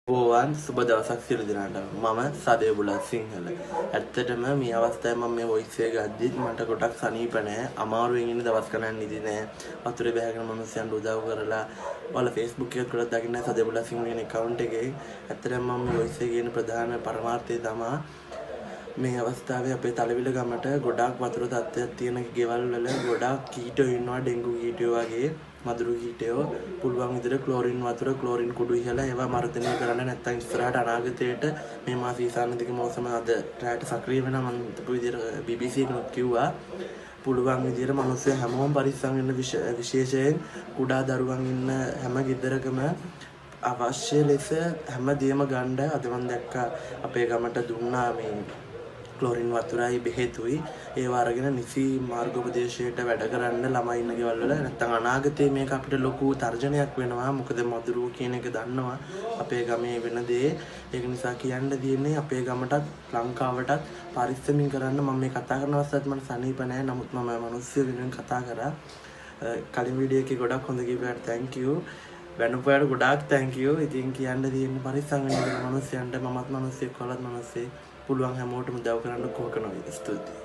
බෝවන් සුබ දවසක් සියලු දෙනාටම. මම සදේ බුලත් සිංහල. ඇත්තටම මේ අවස්ථාවේ මම මේ වොයිස් එක ගද්දිත් මට ගොඩක් සනීප නෑ. අමාරුවෙන් ඉන්න දවස් ගණන් නිදි නෑ. වතුරේ බැහැගෙන මනුස්සයන්ට උදව් කරලා ඔයාලා Facebook එකත් ගොඩක් දකින්න සදේ බුලත් සිංහල කියන account එකේ. ඇත්තටම මම මේ වොයිස් එකේ කියන ප්‍රධාන පරමාර්ථය තමා මේ අවස්ථාවේ අපේ තලවිල ගමට ගොඩාක් වතුර තත්ත්වයක් තියෙන ගෙවල් වල ගොඩාක් කීටයෝ ඉන්නවා, ඩෙන්ගු කීටයෝ වගේ මදුරු කීටයෝ. පුළුවන් විදිහට ක්ලෝරින් වතුර, ක්ලෝරින් කුඩු ඉහලා ඒවා මර්ධනය කරන්න, නැත්නම් ඉස්සරහට අනාගතයට මේ මාස ඊසාන දිග මෝසම අද රැයට සක්‍රිය වෙනවා මම හිතපු විදිහට BBC එකනොත් කිව්වා. පුළුවන් විදිහට මිනිස්සු හැමෝම පරිස්සම් වෙන්න, විශේෂයෙන් කුඩා දරුවන් ඉන්න හැම ගෙදරකම අවශ්‍ය ලෙස හැම දේම ගන්න. අද මම දැක්කා අපේ ගමට දුන්නා මේ ක්ලෝරින් වතුරයි බෙහෙතුයි. ඒවා අරගෙන නිසි මාර්ගෝපදේශයට වැඩ කරන්න ළමයි ඉන්න ගෙවල් වල. නැත්තම් අනාගතේ මේක අපිට ලොකු තර්ජනයක් වෙනවා. මොකද මදුරුව කියන එක දන්නවා අපේ ගමේ වෙන දේ. ඒක නිසා කියන්න තියෙන්නේ අපේ ගමටත් ලංකාවටත් පරිස්සමින් කරන්න. මම මේ කතා කරන අවස්ථාවත් මට සනීප නෑ. නමුත් මම මිනිස්සු වෙනුවෙන් කතා කරා. කලින් වීඩියෝ එකේ ගොඩක් හොඳ කියපුවාට thank you. බැනපු අයට ගොඩාක් thank you. ඉතින් කියන්න තියෙන්නේ පරිස්සම් වෙන්න මිනිස්සුන්ට. මමත් මිනිස්සෙක්, ඔයාලත් මිනිස්සෙක්. පුළුවන් හැමෝටම උදව් කරන්න කොහොක නොවේ. ස්තුතියි.